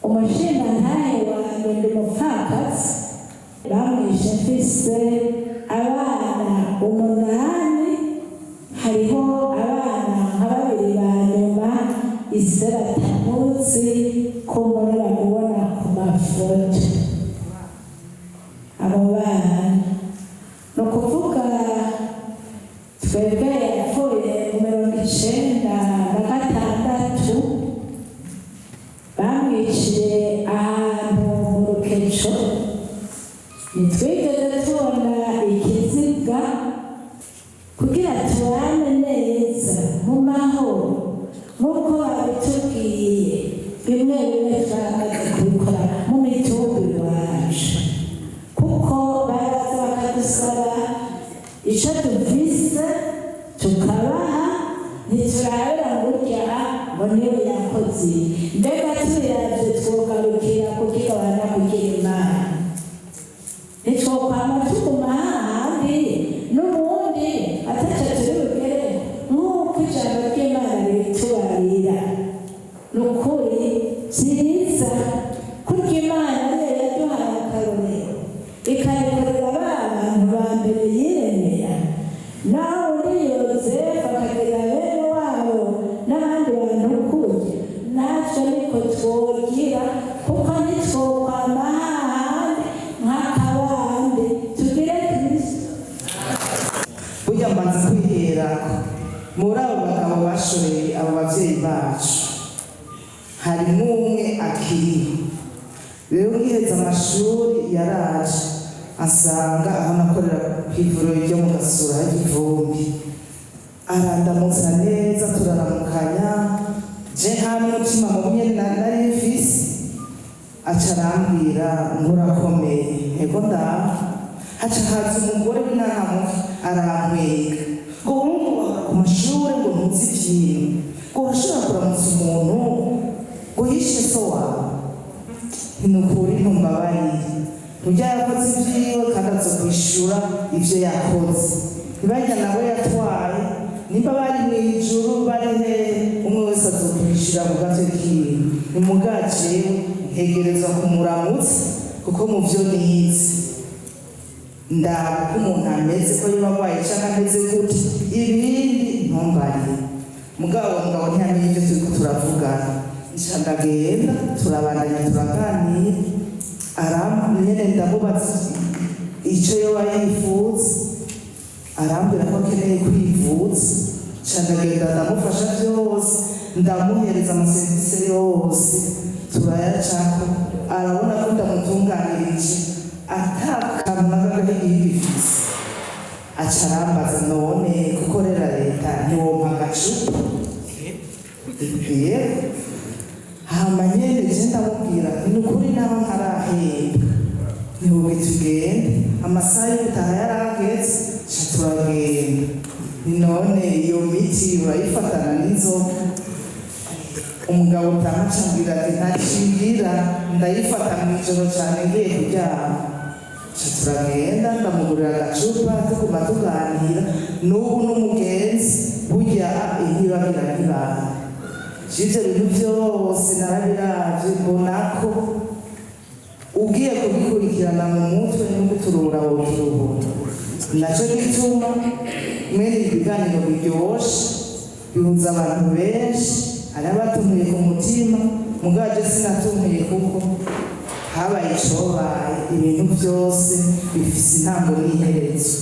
Umushingantahe wanjye, ndi umupfakazi, bamwishe mfise abana umunani. Hariho abana nka babiri ba nyuma ise batamuzi, ko mbona bamubona ku mafoto. Abo bana, ni ukuvuga twebwe yapfuye mu 96. Bamwiciye ahantu mu Rukeco, ntitwigeze tubona ikiziga. Kugira tubane neza mu mahoro nk'uko babitubwiye, bimwe bimwe twamaze kubikora mu mitumba iwacu, kuko baraza bakadusaba icyo dufise tukabaha, ntiturabira ngo urya ngo niwe yakoze. Mbega tubiravye, twogarukira kukigabana kugira Imana, ntitwokwama tuguma hahandi n'ubundi ataco turi bugere, nk'uko ijambo ry'Imana ribitubarira. Ni ukuri vyiza kurya Imana ariyo yaduhaye akarorero, ikabikorera ba bantu ba mbere yiremera, nawe uri Yozefu akagira bene wabo n'abandi bantu kurya, natwe niko twogira, kuko ntitwokwama hahandi nk'akabande. Tugire Kristo. Burya mbanza kwiherako muri abo bagabo bashoreye abo bavyeyi bacu, harimwo umwe akiriho. Rero nkiheza amashuri yaraje asanga aho nakorera ku ivuriro ryo mu Gasura h'Igivumbi, arandamutsa neza, turaramukanya. Je nta n'umutima mubi nyene nari mfise. Aca arambwira ngo: "Urakomeye?" Ego, ndaho. Haca haza umugore w'intankamuke, arankwega ngo: "Wowe ngo wahora ku mashure, ngo ntuzi ivyintu, ngo urashobora kuramutsa umuntu ngo yishe so wawe." Ni ukuri ntumbabarire, ntujya yakoze ivyiwe kandi azokwishura ivyo yakoze. Ntibajya nawe yatwaye, nimba bari mw'ijuru, bari hehe, umwe wese azokwishura ku gatwe kiwe. Ni muga jewe ntegerezwa kumuramutsa, kuko mu vyo nize ndaba uko umuntu ameze, ko yoba agwaye canke ameze gute, ibindi ntumbarire. Mugabo uwo mugabo ntiyamenye ivyo turiko turavugana. Nca ndagenda, turabandanya turaganira, nyene ndamubaza ico yoba yifuza, arambwira ko akeneye kwivuza. Nca ndagenda, ndamufasha vyose, ndamuhereza amaserivisi yose, turayacako, arabona ko ndamutunganirije ata kantu n'akagahigihi gifise. Aca arambaza: "None gukorera leta ntiwompa agacupa?" Yego. Hama nyene je ndamubwira nti: "Ni ukuri naho ntarahemba, ntiwoge tugende." Amasaha yo gutaha yarageze, ca turagenda. Ni none iyo miti urayifatana n'inzoga? Umugabo utaha acambwira ati: "Ntacingira, ndayifata mw'ijoro cane ngiye kuryama." Ca turagenda, ndamugurira agacupa, tuguma tuganira. N'ubu n'umugenzi. Burya intibagira ntibana. Ivyo bintu vyose narabiravye, mbona ko ugiye kubikurikirana mu mutwe no guturura wokiruhura. Naco gituma mwene ibiganiro biryoshe bihuza abantu benshi. Hari abatuntuye ku mutima, mugabo je sinatuntuye, kuko habaye icobaye. Ibintu vyose bifise intango n'iherezo.